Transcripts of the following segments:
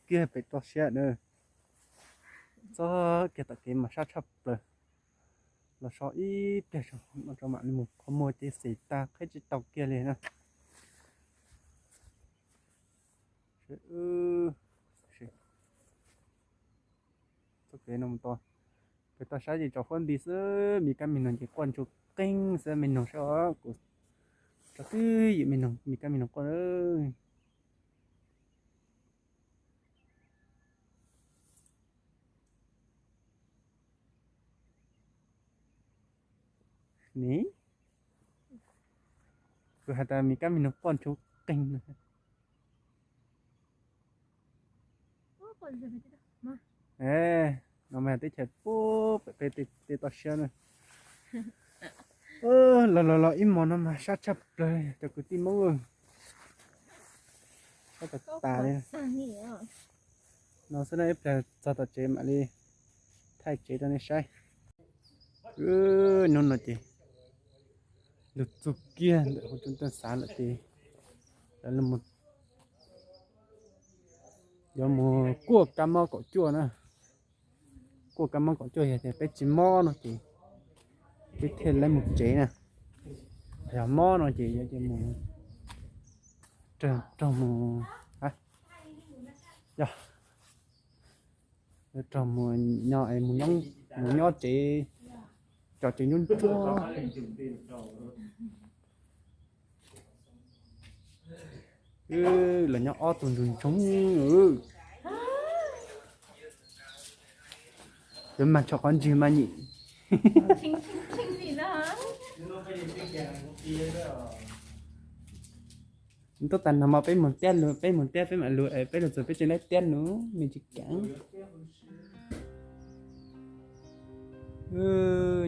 kiag pem toj siab na. Txog kiag tom kev mas sab tshaj plaws. Los so ib pliag tso mam li mus qhov muag ces xim tag qhib tsis tau kiag li na. Txoj kev no mus tod, pem toj siab ces tso huab nti xwb, me kab me noog ces quaj ntsuag qeeg xwb, me noog saib os, kuv tso twb ywm me noog, me kab me noog quaj. Ni, kuv hais tias me kab me noog quaj ntsuag qeeg no. No mas teb chaws pem tej toj siab na. Los los los ib hmos no mas sab tshaj plaws cov kwv tij Hmoob. Sab tas tas li. No xwb no, ib pliag txog tom tsev mam li thaij tsev rau nej saib. Hnub no ces lug txug kiag ntawm hauv tsev toj xav lawm ces yuav mus kuaj kab mob kaum cuaj na. Kuaj kab mob kaum cuaj, yog tias peb tsis mob no ces peb thiaj li mus tsev na. Yog mob no ces yuav mus raug mus, yog raug mus nyob, mus nyob tsev, cov tsev ntsuab ntsuab. Los nyob ob tug ntug ntsoog, yuav mag tshov qhov ntswg mas nyim. Tuaj tas no mas peb mus tiab lug, peb mus tiab peb mam lug, peb lug txug peb tsev laib tiab nus, me tsis keev.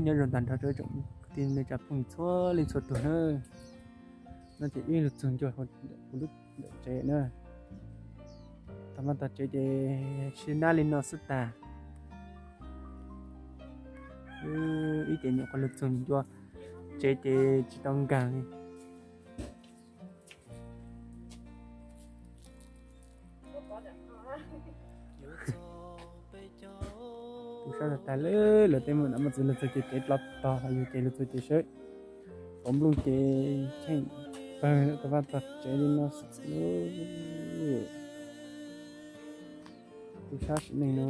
Nyob zoo tag nrho rau tsoom kwv tij neej tsa phooj ywg txhua leej txhua tug na. No ces wb lug txug ncua kuv lub ntawm tsev na. Tag mab tag tsev ces sib nab li no xwb tag. Ib ces nyuam qhuav lug txug ncua tsev ces tsis tau nkaag li. Tu sab tag tag lawm, lawv tej muaj nam muaj txiv lug txug ces kev ploj tog, yug ces lug txug ces sawv, kauv nplooj ces cheej pawg tag vaj tog tsev li no xwb. Tu sab sim neej no.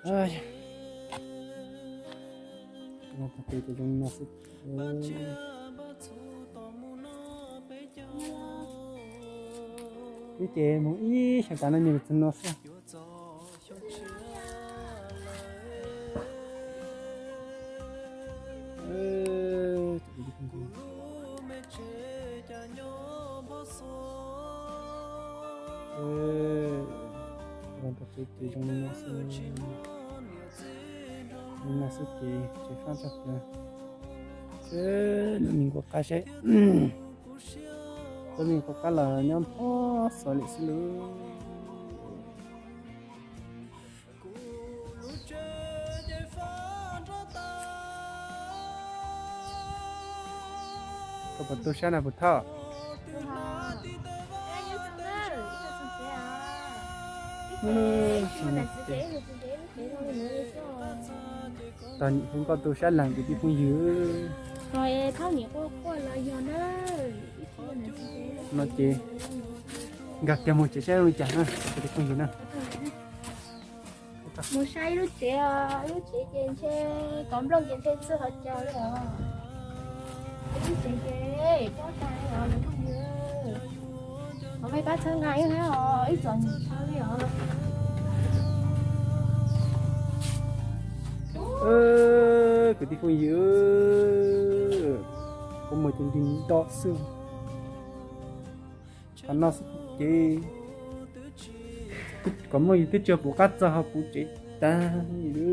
Tag tsev ces zoo no xwb. Ib ces mus ib xyoos tas no nws txog no xwb. Zoo no xwb, zoo no xwb ces tsis fab tshaj plaws. Seb lub me nkuaj qab seb, lub me nkuaj qab los nyob npog xov li xwb lauj. Koj puas tu sab na puas thoj? Tog nyim hu koj tu sab lees kwv tij phooj ywg. No ces nkag kiag mus tsev saib zoo li cas na kwv tij phooj ywg na. Mus saib lub tsev, lub tsev ces ntshe kauv nplooj ces ntshe txwj hauv caug li os. Lub tsev ces pob tag li os, phooj ywg. Os, mej pab txhawb nqa ib hab os, ib txom nyem tshaj li os. Kwv tij phooj ywg, kuv mus ces nrig nto xwb. Qhov no xwb ces kom muaj yus twb tsis puv qab txog ho puv tsev tag li.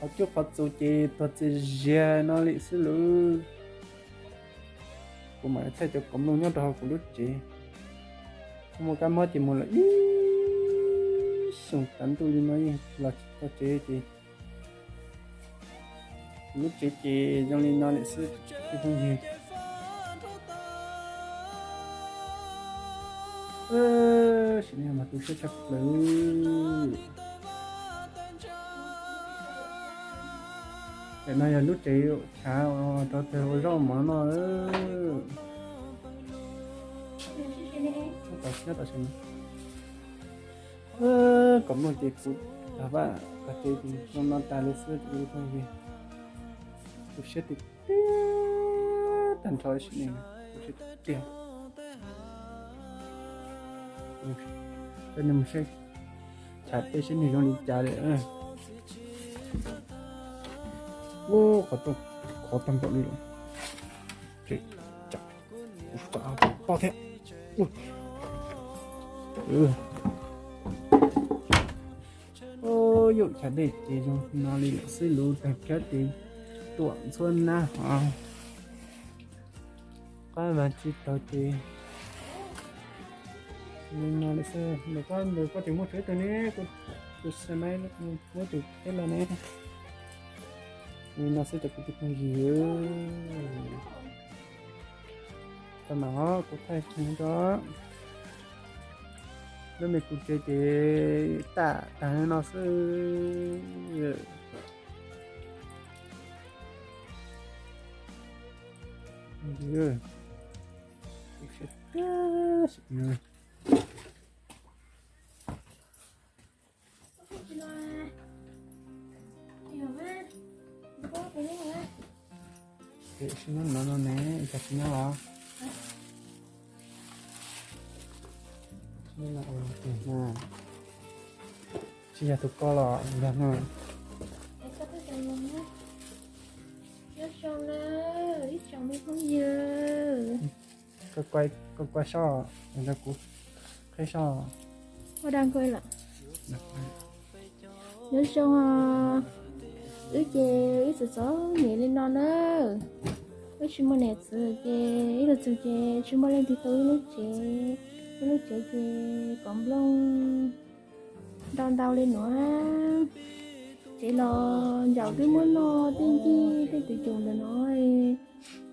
Qhov cuab qhov txus ces tuag txias zias no li xwb lauj. Kuv mam li thaij cov kauv nplooj nyob rau hauv kuv lub tsev. Muaj kab mob ces mus lawm ib xyoos tav ntuj li no yeej los tsis tau tsev ces lub tsev ces zoo li no lawm xwb ib phooj ywg. Sim neej mas tu siab tshaj plaws. Tam no yog lub tsev chav rau tag ua zaub mov no. Kom mloog ces kuv tag vaj tag tsev ces zoo no tas li xwb ib phooj ywg. Tu siab tiag tiag, tag nrho sim neej tu siab tiag. Coj nej mus saib chav peb saib nws zoo li cas lawm. Ua qhov rooj khov tag npaum li lawm. Kuv tsis tau toj thiab. Yus chav dej ces zoo no li lawm xwb, luv tag kiag ces tuam ntxhuab nab hov. Qab mas tsis tau ces li no lawm xwb. Ntawm koj ntawd koj tseem muaj tshuav ib tug ne, tus xe maib muab tus teb los ne. Li no xwb cov kwv tij phooj ywg. Tau mam kuv thaij rau lub me kuv tsev ces tag tag no xwb. Sim no no ne, cas tsis nyob los? Tsis yog tus ko los yog no. Koj kuaj soj, kuv qhib soj. Ua dab nkauj lawm. Nyob zoo os, wb ces wb txom txom nyem li no na. Wb tsis muaj niam txiv ces ib tug txiv ces tsis muaj leej twg tu wb lub tsev. Wb lub tsev ces kom nplooj ntau ntau li no. Tsev los ncaum twb muab noj tej ncig tej twv cum ntawm no,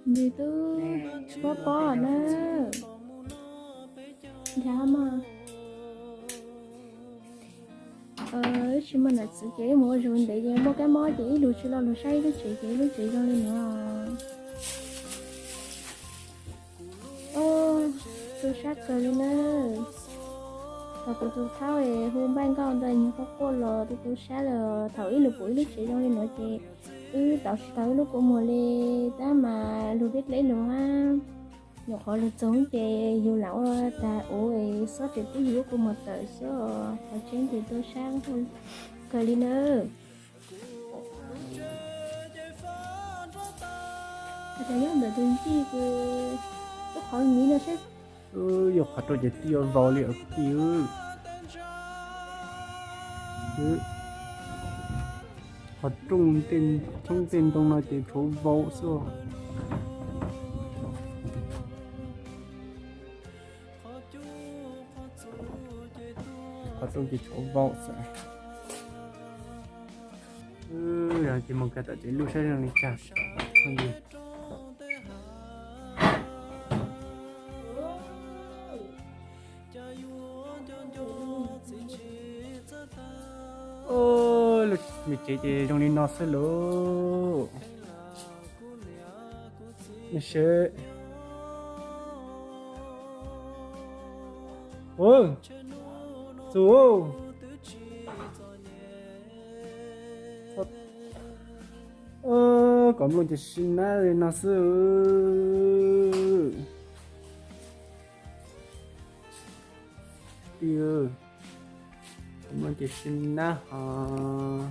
nws twb pob pob na. Nrhiav mog. Wb tsis muaj niam txiv ces wb mus ua zug ntev ces muaj kab mob ces ib lug tsis los lug saib ib lub tsev ces ib lub tsev zoo li no. Tu siab kawg li na. Thaum kuv tus thaub hu npaij nkauj ntawd nyiag qhov quaj los tu tu siab lawm. Thaum ib lug pum ib lub tsev zoo li no ces wb tau tsis tau ib lub kua muag li, tab mas lug deb deb lug hab. Nyuam qhuav lug txug ces yug lam ua tag ua xob tseem pub yug lub kua muag tawm xwb os. Qhov tseeb ces tu siab kawg li na. Nyob ntawm tus ncig kws ub qhov miv no seb. Yog qhov rau ces twb yuav vau li os kwv tij. Qhov rooj tej tshoob tej ntoo no ces tshuav vau xwb. Qhov rooj ces tshuav vau xwb. Ces mus kawg tom tsev lub saib zoo li cas. Lub tsev ces zoo li no xwb lauj. Seb, txus, kom mloog ces sib nab li no xwb. Tij, kom mloog ces sib nab hos.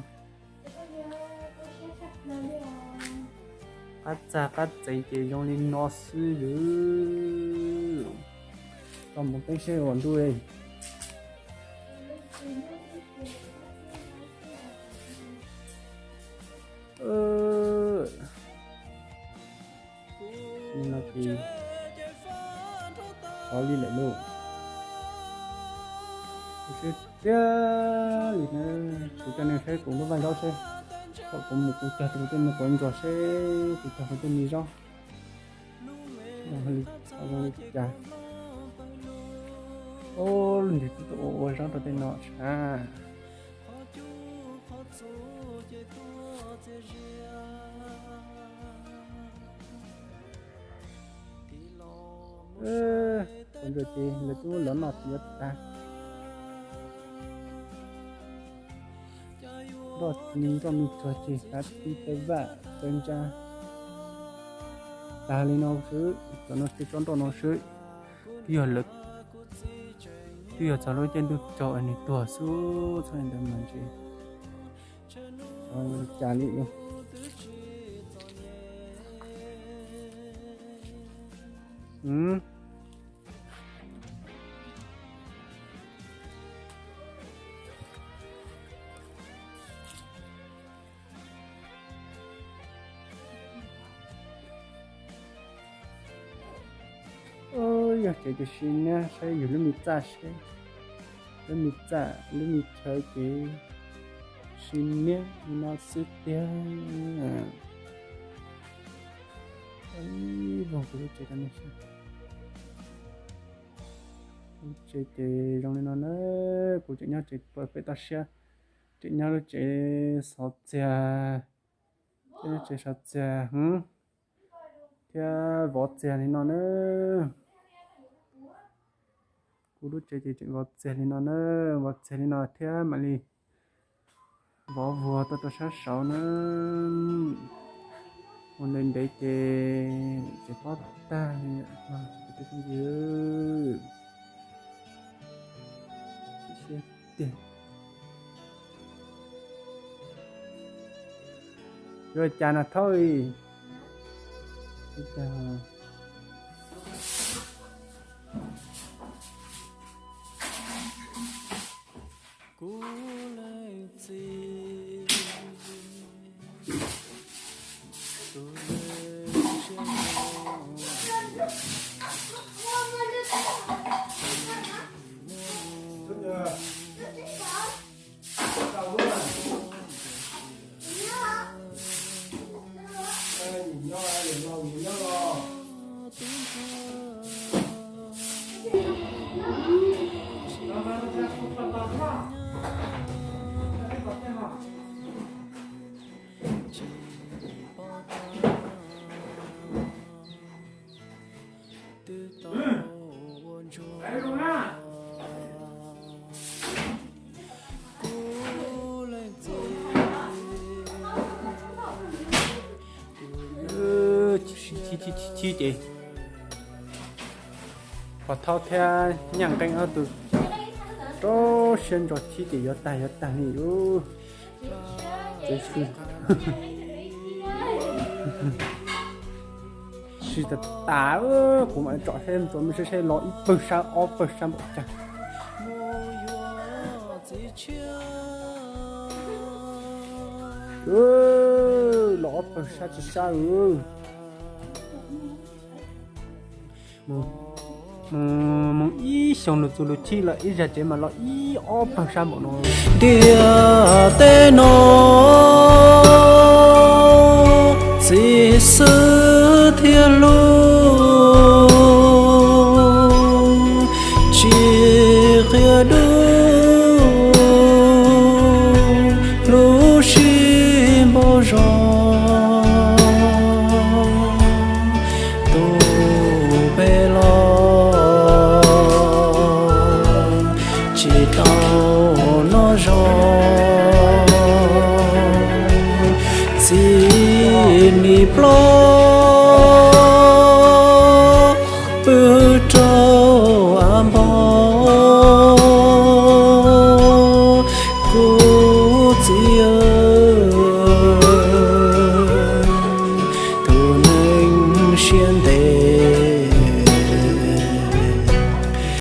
Qab txag qab txeev ces zoo li no xwb lauj. Koj mus teeb seb ua ntuj. Li no ces xov li lawm lauj. Tiag li na, kuv coj nej saib kuv lub vaj zaub seb, kom kuv mus kuv cog kuv tej me quav ntsuas seb kuv cog kuv tej me zaub zoo li cas. Ub, lub ntsej twb tuaj ua ua zaub rau tej no sab. Quav ntsuas ces lawv twb lov noj yuav tag. Nroj me nroj me tsuag ces kav ti taw vaj taw ntsa tag li no xwb, cov no tej tsob nroj no xwb. Twb yog lawv, twb yog txog lub caij ntuj tsaus es nws tuag xwb, txhob li ntawd mas ntshe cas li. Yog tsev ces sim niab saib yus lub me txaj seb, lub me txaj lub me chaw ces sim niab li no xwb tiag. Ib voog kuv lub tsev rau nej saib. Lub tsev ces zoo li no na, kuv tseem nyob tsev pem toj siab, tseem nyob lub tsev xov txiag, tseem nyob tsev xov txiag thiab vov txiag li no na. Kuv lub tsev ces tseem vov txiag li no na, vov txiag li no thiab mam li vov vuag tuaj rau sab saud na. Ua ntev ntev ces tsev pob tag li. Tiag, yuav cas no thaub li. Chib ces Pov Thaub thiab Nyaj Nqeeb ob tug rau siab ntso chib ces yuav tag yuav tag li lub tsev fwj. Sib tas tas, kuv mam tsom saib ntxuav me saib saib los ib pawg sab ob pawg sab npaum cas. Los ob pawg sab tsis sab. Mus ib xyoos lug txug lug chib los ib zag tsev mas los ib ob pawg sab npaum no. Ntiaj teb no txiv xwb thiaj lug tsis qia dub lub sij npaum zog. Tus pem los tsis tau noj zoo, txiv nim ploj